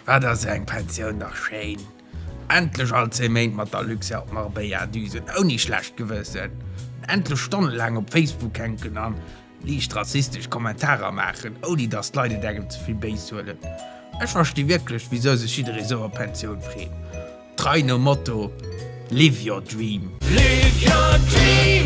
Wat ass eng Pensioun dach schéin! Endlech all 10 Méint mat der Luxair op Marbella düsen, ouni schlecht Gewëssen. Endlech stonnelaang op Facebook hänken an liicht rassistesch Kommentarer maachen, ouni dass d'Leit et engem ze vill béis huelen. Ech versti wierklech, wisou sech jidderee sou op Pensioun freet. Trei nom Motto Live your dream. Live your dream!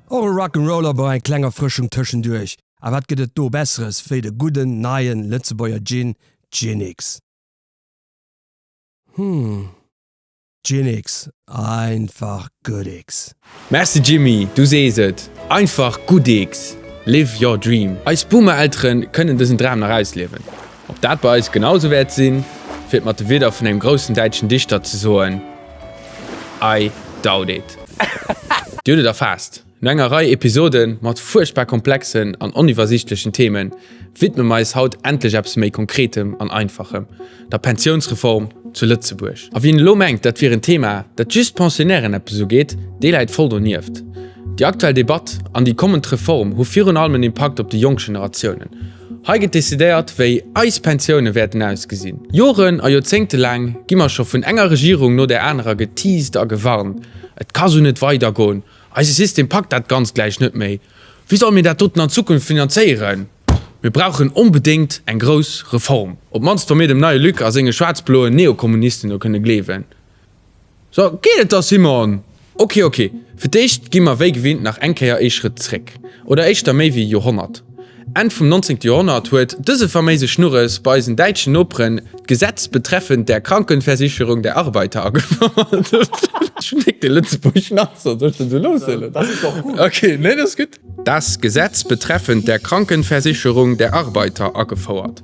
Och e Rock'n'Roller brauch eng kleng Erfrëschung tëschenduerch. A wat gëtt et do besseres wéi de gudden neien Lëtzebuerger Gin, Ginix. Hm, Ginix, einfach guddix. Merci Jimmy, du sees et, einfach guddix, live your dream. Eis Boomer-Elteren kënnen dësen Dram nach ausliewen. Ob dat bei eis genau sou wäert sinn? Fir et mat de Wierder vun engem groussen däitschen Dichter ze soen, I doubt it. Dir hutt et erfaasst, No enger Rei Episode mat fuerchtbar komplexen an oniwwersiichtlechen Themen, widme mer eis haut endlech eppes méi Konkretem an Einfachem, der Pensiounsreform zu Lëtzebuerg. A wien elo mengt, dat wier en Thema, dat just d'Pensionnairen eppes ugeet, dee läit voll donieft. Déi aktuell Debatt an déi kommend Reform hu virun allem en Impakt op déi jonk Generatiounen. Hei gëtt decidéiert, wéi eis Pensioune wäerten ausgesinn. Joren a Joerzéngte laang gi mer scho vun enger Regierung no där anerer geteased a gewarnt, Et ka sou net weidergoen, eise System packt dat Ganzt gläich net méi. Wéi solle mir dat doten an Zukunft finanzéieren? Mir brauchen onbedéngt eng grouss Reform. Op d'mannst wa mir dem neie Luc a senge schwaarz-bloen Neokommunisten do kënne gleewen. So, geet et da, Simon? Ok, ok, fir d'éischt gi mer wéi gewinnt nach eng Kéier ee Schrëtt zréck. Oder éischter méi wéi e Joerhonnert. Enn vum 19. Joerhonnert huet dëse faméise Schnurres bei eisen däitschen Noperen d'Gesetz betreffend der Krankenversicherung der Arbeiter agefouert. Ech hunn déck de lëtzebuergeschen Accent, soll ech den esou loossen? Das ist doch gut. Ok, nee, dat ass gutt. Das Gesetz betreffend der Krankenversicherung der Arbeiter agefouert.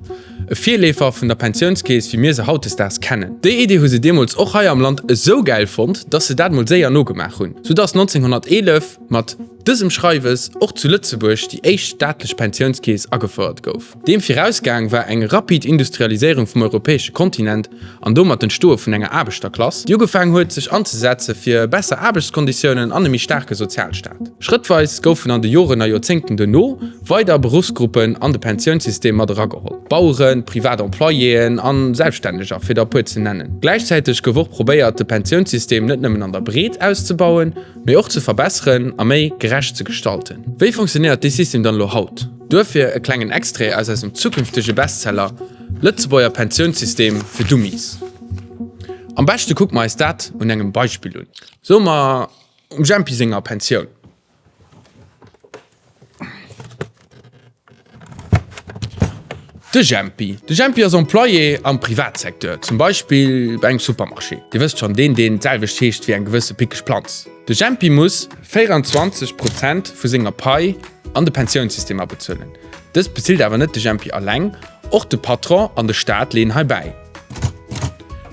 E Virleefer vun der Pensiounskeess, wéi mir se hautdesdaags kennen. Déi Idee hu se deemools och hei am Land esou gäil fonnt, dass se dat mol séier nogemaach hunn, soudass 1911 mat dësem Schreiwes och zu Lëtzebuerg déi éischt staatlech Pensiounskeess agefouert gouf. Deem virausgaang war eng rapid Industrialiséierung vum europäesche Kontinent an domat d'Entstoe vun enger Aarbechterklass, déi ugefaang huet, sech anzesetze fir besser Aarbechtskonditiounen an e méi staarke Sozialstaat. Schrëttweis goufen an de Joren a Joerzéngten duerno weider Beruffsgruppen an de Pensiounssystem mat erageholl, Baueren, privat Employéen a Selbststänneger, fir der e puer ze nennen. Gläichzäiteg gouf och probéiert, de Pensiounssystem net nëmmen an der Breet auszebauen, mee och ze verbesseren a méi gerecht ze gestalten. Wéi fonctionnéiert dee System dann elo haut? Duerfir e klengen Extrait aus eisem zukünftege Bestseller Lëtzebuerger Pensiounssystem fir Dummies. Am beschte kucke mer eis dat un engem Beispill un. Soe mer um Jempi senger Pensioun. De Jempi. De Jempi ass Employé am Privatsecteur, zum Beispill bei engem Supermarché. Dir wësst schonn, deen, deen d'selwecht heescht wéi eng gewësse pickeg Planz. De Jempi muss 24 Prozent vu senger Pai an de Pensiounssystem abezuelen. Dëst bezilt awer net de Jempi alleng, och de Patron an de Staat leeën hei bäi.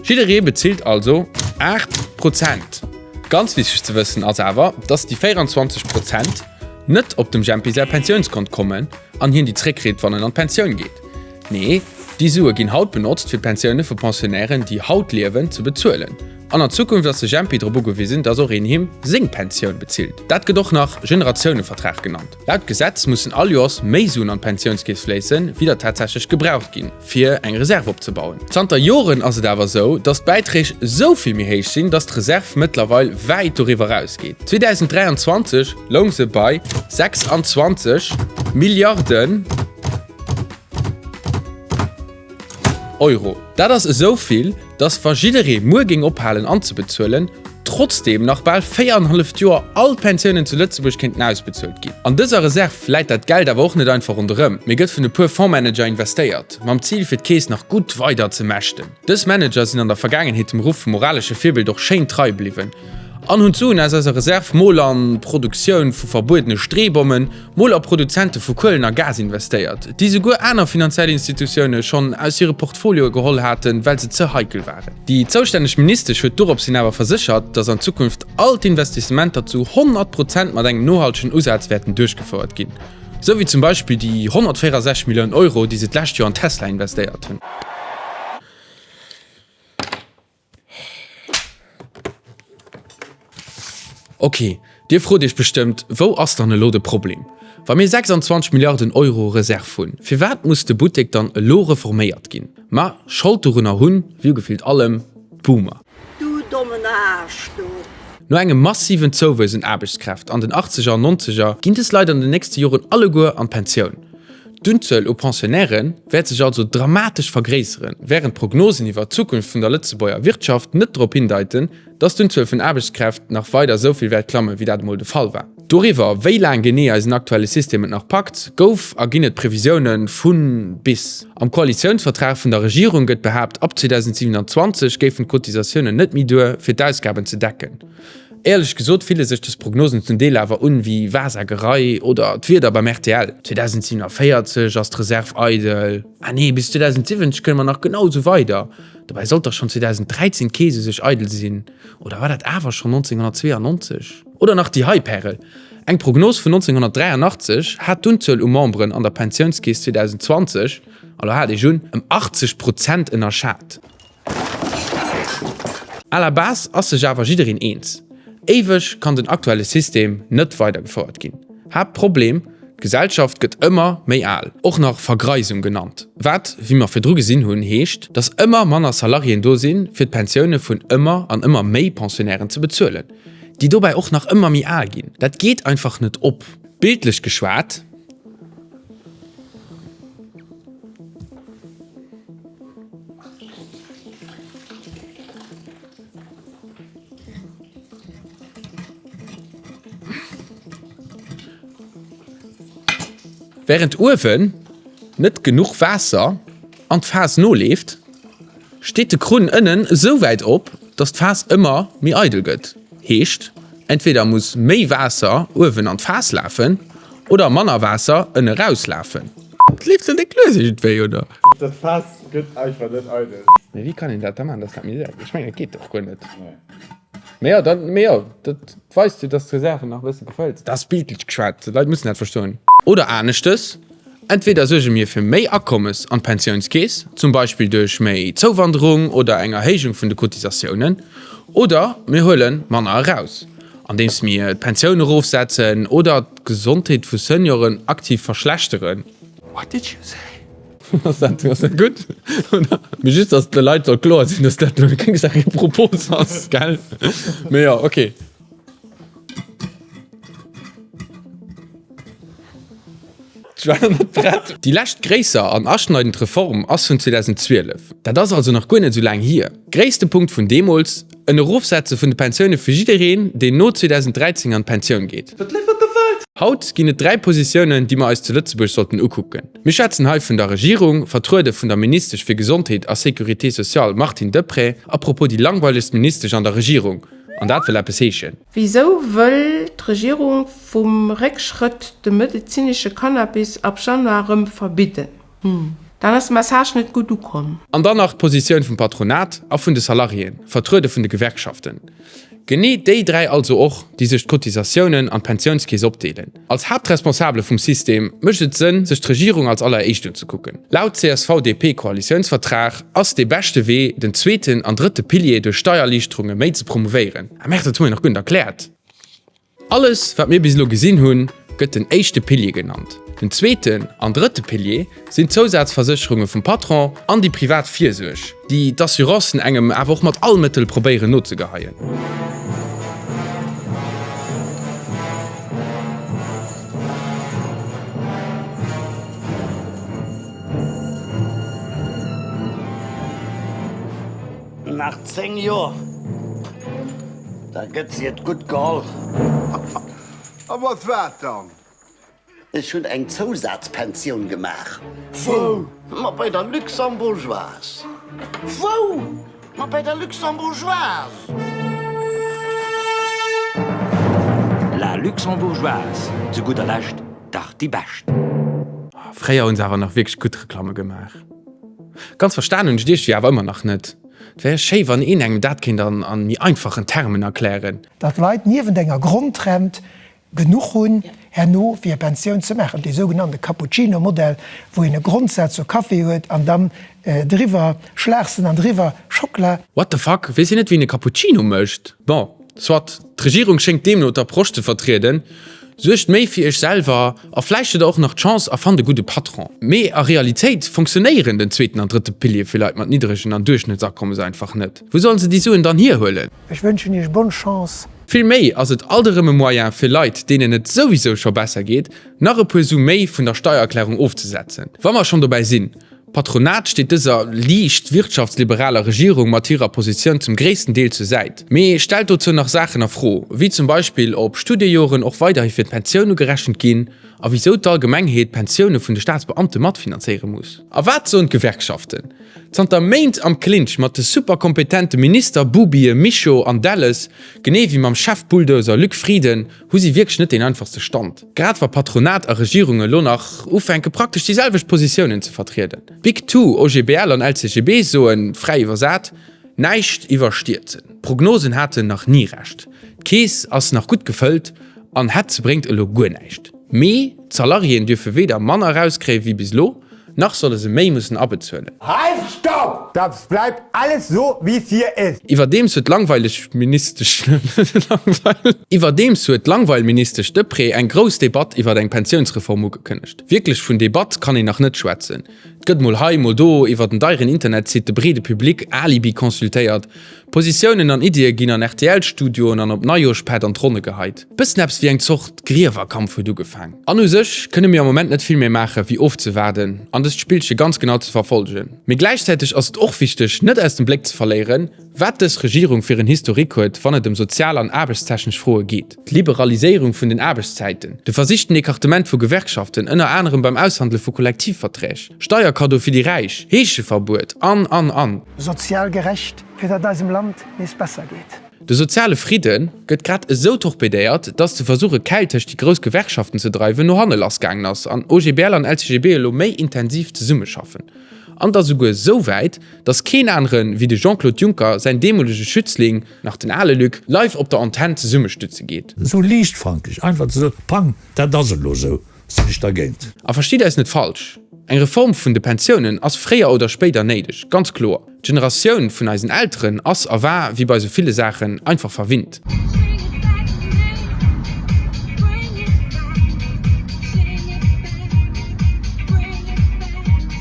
Jidderee bezilt also 8 Prozent. Ganz wichteg ze wëssen ass awer, dass déi 24 Prozent net op dem Jempi säi Pensiounskont kommen an hien déi zréckkritt, wann en an d'Pensioun geet. Nee, déi Sue ginn haut benotzt, fir d'Pensioune vu Pensionnairen, déi haut liewen, ze bezuelen. An an Zukunft ass de Jempi drop ugewisen, dass och een him seng Pensioun bezilt. Dat gëtt och nach Generatiounevertrag genannt. Laut Gesetz mussen all Joers méi Suen an d'Pensiounskeess fléissen, wéi der tatsächlech gebraucht ginn, fir eng Reserv opzebauen. Zanter Joren ass et awer esou, dass d'Bäiträg esou vill méi héich sinn, dass d'Reserv mëttlerweil wäit doriwwer erausgeet. 2023 loung se bei 26 Milliarden Euro. Dat ass esou vill, dass wa jidderee muer géing ophalen anzebezuelen, trotzdeem nach bal 4 an halleft Joer all d'Pensiounen zu Lëtzebuerg kéinten ausbezuelt ginn. An dëser Reserv läit dat Geld awer och net einfach ronderëm, mee gëtt vun e puer Fondsmanager investéiert, mam Zil fir d'Keess nach gutt weider ze mäschten. Dës Manager sinn an der Vergaangenheet dem Ruff vum moralesche Virbild och schéin trei bliwwen an hunn d'Suen aus eiser Reserv mol an d'Produktioun vu verbuedene Streebommen, mol a Produzente vu Kuelen a Gas investéiert, déi souguer aner finanziell Institutioune schonn aus hire Portfolioe geholl haten, well se ze heikel waren. Déi zoustänneg Ministesch huet dorops hin awer verséchert, datt an Zukunft all d'Investissementer zu 100 Prozent mat engem nohaltegen Usaz wäerten duerchgefouert ginn, esou wéi zum Beispill déi 164 Milliounen Euro, déi se d'lescht Joer an Tesla investéiert hunn. Ok, dir frot iech bestëmmt, wou ass dann elo de Problem? Wa mir 26 Milliarden Euro Reserv hunn, firwat muss de Buttek dann elo reforméiert ginn? Ma Schold dorunner hunn, wéi ugefillt allem, d'Boomer. Du dommen Aarsch, du! No engem massiven Zouwuess un Aarbechtskräft an den Achtzeger an Nonzeger ginn des Leit an den nächste Joren alleguer an d'Pensioun. D'Unzuel u Pensionnairë wäert sech also dramatesch vergréisseren, wärend d'Prognosen iwwer d'Zukunft vun der Lëtzebuerger Wirtschaft net drop hindeiten, dass d'Unzuel vun Aarbechtskräft nach weider esou vill wäert klammen, wéi dat emol de Fall war. Doriwwer, wéi laang genee eisen aktuelle System et nach packt, gouf a ginn et Previsioune vu bis. Am Koalitiounsvertrag vun der Regierung gëtt behaapt, ab 2027 géifen d'Cotisatiounen net méi duer, fir d'Ausgaben ze decken. Éierlech gesot fille sech des Prognosen zum Deel awer un wéi Wahrsagerei oder d'Wieder beim rtl. 2047 ass d'Reserv eidel, ah nee, bis 2070 kënne mer nach genau esou weider. Dobäi sollt dach schonn 2013 d'Keess u sech eidel sinn, oder war dat awer schonn 1992? Oder nach déi hei Pärel, Eng Prognos vun 1983 hat d'Unzuel u Memberen an der Pensiounskeess 2020, a lo haalt Iech un, ëm 80 Prozent ënnerschat. À la base ass sech awer jiddereen eens, Éiweg kann den aktuelle System net weidergefouert ginn. Haaptproblem, D'Gesellschaft gëtt ëmmer méi al, och nach Vergreisung genannt, wat, wéi mer virdru gesinn hunn, heescht, datt ëmmer manner Salariéen do sinn, fir d'Pensioune vun ëmmer an ëmmer méi Pensionnairen ze bezuelen, déi dobäi och nach ëmmer méi al ginn. Dat geet einfach net op. Bildlech geschwat. Wärend uewen net genuch Waasser an d'Faass noleeft, steet de Krunn ënnen esou wäit op, dass d'Faass ëmmer méi eidel gëtt. Heescht, entweder muss méi Waasser uewen an d'Faass lafen oder manner Waasser ënne rauslafen. Et leeft sou déck lues iergendwéi, oder? Dat Faass gëtt einfach net eidel. Mee wéi kann een dat da maachen, dass dat méi séier geet? Ech mengen, dat geet dach guer net. Mee jo, dann, mee jo, dat weist jo, dass d'Reserven nach e bësse gefëllt sinn. Dat ass bildlech geschwat, d'Leit mussen dat verstoen. Oder aneschtes, Entweder suerge mir fir méi Akommes an d'Pensiounskeess, zum Beispill duerch méi Zouwanderung oder eng Erhéijung vun de Cotisatiounen, oder mir huele manner eraus, andeems mir d'Pensioun erofsetzen oder d'Gesondheet vu Senioren aktiv verschlechteren. What did you say? Ass dat, ass dat gutt? Oder? Mee just, dass de Leit soll kloer sinn, dass dat elo keng seriö Propos ass, gell? Mee jo, okay. Ech war nach net prett. Déi lescht gréisser an aschneidend Reform ass vun 2012. Dat ass also nach guer net esou laang hier. Gréisste Punkt vun deemools, en Erofsetze vun de Pensioune fir jiddereen, deen no 2013 an d'Pensioun geet. Wat liwwert de Welt? Haut ginn et 3 Positiounen, déi mer eis zu Lëtzebuerg sollten ukucken. Mir schwätzen hei vun der Regierung, vertruede vun der Ministesch fir Gesondheet a Sécurité sociale Martine Deprez, à propos déi langweilegst Ministesch an der Regierung, an dat wëll eppes heeschen. Wisou wëll d'Regierung vum Réckschrëtt de medezinesche Cannabis ab Januar rëm verbidden? Dann ass de Message net gutt ukomm. An dann nach d'Positioun vum Patronat a vun de Salariéen, vertruede vun de Gewerkschaften. Genee déi 3 also och, déi sech d'Cotisatiounen an d'Pensiounskeess opdeelen. Als Haaptresponsabele vum System mécht et Sënn, sech d'Regierung als alleréischt unzekucken. Laut CSV-DP-Koalitiounsvertrag ass dee beschte Wee, den zweeten an drëtte Pilier duerch Steiererliichterunge méi ze promouvéieren. Ah merde, dat hu mir nach guer net erkläert. Alles, wat mir bis elo gesinn hunn, gëtt den éischte Pilier genannt. Den zweeten an drëtte Pilier sinn d'Zousazversécherunge vum Patron an déi privat Virsuerg, déi d'Assurancen engem awer och mat all Mëttel probéieren nozegeheien. Nach 10 Joer, da gëtt si et gutt geholl. A mat wat dann? Ech hunn eng Zousazpensioun gemaach. Wou? Ma bei der Luxembourgeoise. Wou? Ma bei der Luxembourgeoise. La Luxembourgeoise, zu gudder Lescht dach déi Bescht. Fréier hunn se awer nach wierklech gutt Reklamme gemaach. Ganz verstan hunn ech et iergwéi awer ëmmer nach net. Et wär schéi wann een engem dat kéint an an méi einfachen Termen erklären. Datt Leit niewent enger Grondrent genuch hunn herno fir hir Pensioun ze maachen, dee sougenannte Cappuccino-Modell, wou een e Grondsaz u Café huet an dann driwwer Schlaachsen an driwwer Schockela. What the fuck, weess een net wéi een e Cappuccino mécht? Bon. Soit, d'Regierung schéngt deemno d'Approche ze vertrieden, Suergt méi fir iech selwer a vläicht hutt der och nach d'Chance a fannt e gudde Patron. Mee a Realitéit fonctionnéieren den zweeten an drëtte Pilier fir Leit mat niddregen an Duerchschnëttsakommes einfach net. Wou sollen se déi Suen dann hierhuelen? Ech wënschen Iech bonne Chance. Vill méi ass et alt erëm e Moyen fir Leit, deenen et souwisou scho besser geet, nach e puer Su méi vun der Steiererklärung ofzesetzen. Wa mer schonn dobäi sinn, D'Patronat steet dëser liicht wirtschaftsliberaler Regierung mat hirer Positioun zum gréissten Deel zur Säit, mee stellt dozou nach Saachen a Fro, wéi zum Beispill ob Studiejoren och weiderhi fir d'Pensioun ugerechent ginn a wisou d'Allgemengheet d'Pensioune vun de Staatsbeamte matfinanzéiere muss. A wat soen d'Gewerkschaften? Zanter Méint am Clinch mat de superkompetente Minister Bubie, Mischo an Delles, genee wéi mam Chefbulldozer Luc Frieden, hu si wierklech net deen einfachste Stand, grad wa Patronat a Regierung elo nach ufänke praktesch déi selwecht Positiounen ze vertrieden. D'Big Two, OGBL an LCGB, soen, fräi iwwersat, näischt iwwerstierzen. D'Prognosen haten nach ni Recht, d'Keess ass nach gutt gefëllt an Hetz bréngt elo guer näischt. Mee d'Salariéen dierfe weder manner erauskréie wéi bis elo, Nach solle se méi mussen abezuelen. Halt Stopp! Das bleibt alles so wie es hier ist! Iwwerdeems huet d'Langweileg-Ministesch Iwwerdeems huet d'Langweil-Ministesch Deprez eng grouss Debatt iwwer eng Pensiounsreform ugekënnegt. Wierklech vun Debatt kann een nach net schwätzen. Et gëtt mol hei, mol do iwwer den deieren Internetsite de breede Public alibi consultéiert. Positiounen an Iddie ginn an RTL-Studioen an op Neijoerschpätt an d'Ronne geheit. Bëssen eppes wéi eng Zort Griewerkampf huet ugefaang. An u sech kënne mir am Moment net vill méi maache wéi ofzewaarden an dëst Spillche ganz genau ze verfolgen. Mee gläichzäiteg ass et och wichteg, net aus dem Bléck ze verléieren, wat dës Regierung fir en Historique huet, wann et ëm sozial an aarbechtstechnesch Froe geet. D'Liberaliséierung vun den Aarbechtszäiten, de versichten Ecartement vu Gewerkschaften, ënner anerem beim Aushandele vu Kollektivverträg, Steierkaddo fir déi Räich, Heescheverbuet an, an, an. Sozial gerecht, fir datt eisem Land nees besser geet. De soziale Fridde gëtt grad esou torpedéiert, datt de Versuch e Käil tëscht déi grouss Gewerkschaften ze dreiwen no hanne lass gaangen ass an OGBL an LCGB elo méi intensiv zesummeschaffen. An et ass esouguer esou wäit, datt keen anere wéi de Jean-Claude Juncker säin deemolege Schützling, nach den ale Luc, live op der Antenn zesummestutze geet. Esou liichtfankeg einfach ze soen, Pang, dat ass elo esou, sinn ech dergéint. A verstitt eis net falsch, Eng Reform vun de Pensiounen ass fréier oder spéider néideg, ganz kloer. D'Generatioun vun eisen Elteren ass a war, wéi bei sou ville Saachen, einfach verwinnt.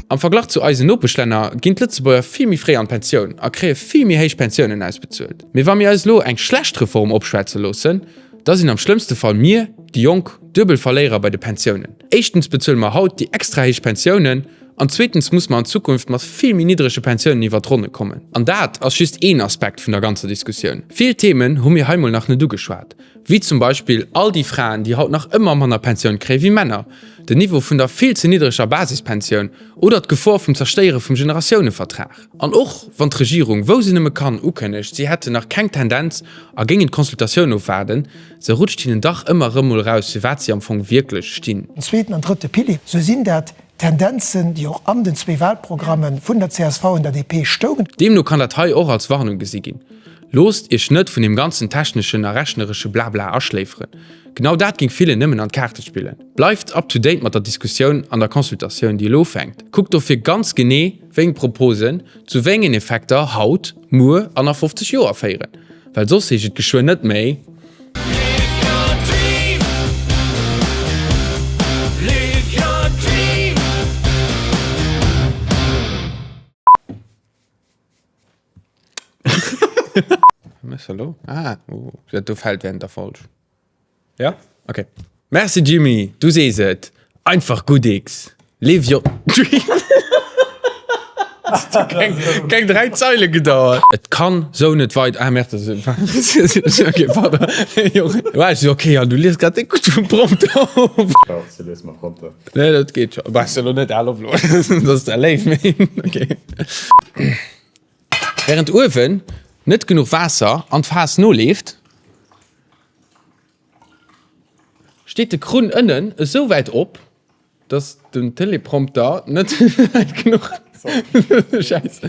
Am Verglach zu eisen Nopeschlänner ginn d'Lëtzebuerger vill méi fréi an d'Pensioun a kréie vill méi héich Pensiounen ausbezuelt. Mee wa mir eis elo eng schlecht Reform opschwätze loossen, da sinn am schlëmmste Fall mir, déi Jonk, duebel Verléierer bei de Pensiounen. Éischtens bezuele mer haut déi extra héich Pensiounen an zweetens muss mer an Zukunft mat vill méi niddrege Pensiounen iwwert d'Ronne kommen. An dat ass just een Aspekt vun der ganzer Diskussioun. Vill Themen hu mir hei mol nach net ugeschwat, wéi zum Beispill all déi Fraen, déi haut nach ëmmer manner Pensioun kréie wéi Männer, den Niveau vun der vill ze niddreger Basispensioun oder d'Gefor vum Zerstéiere vum Generatiounevertrag. An och wann d'Regierung, wou se nëmme kann, ukënnegt, si hätten nach keng Tendenz a géingen d'Consultatioun ofwaarden, Se rutscht hinnen dach ëmmer erëm mol eraus, fir wat si am Fong wierklech stinn. Den zweeten an drëtte Pilier, sou sinn dat Tendenzen, déi och an den zwee Wahlprogramme vun der csv an der DP stoungen. Deemno kann dat hei och als Warnung gesi ginn, Loosst Iech net vun deem ganzen techneschen a rechneresche Blabla aschléiferen. Genau dat géing villen nëmmen an d'Kaarte spillen. Bleift up to date mat der Diskussioun an der Consultatioun, déi elo ufänkt. Kuckt dofir ganz genee, wéi eng Proposen zu wéi engen Effekter haut, muer an a 50 Joer féieren. Well soss heescht et geschwënn net méi. Ah, oh, dat do fält während der Folg. Ja? Okay. Merci Jimmy, du sees et. Einfach gudd X. Live your dream. Keng, keng 3 Zeile gedauert. Et kann sou net weit. Ah merde, okay, pardon. War ech so, okay, an du lies grad déck gutt vum Prompter of. Brauch ze lies mam Prompter. Nee, dat geet scho. Brauchs de lo net al oplo. Dat ass der léif, mee okay. Während uewen net genuch Waasser an d'Faass noleeft, Steet de Krunn ënnen esou wäit op, dass den Teleprompter net wäit genuch. Schäiss.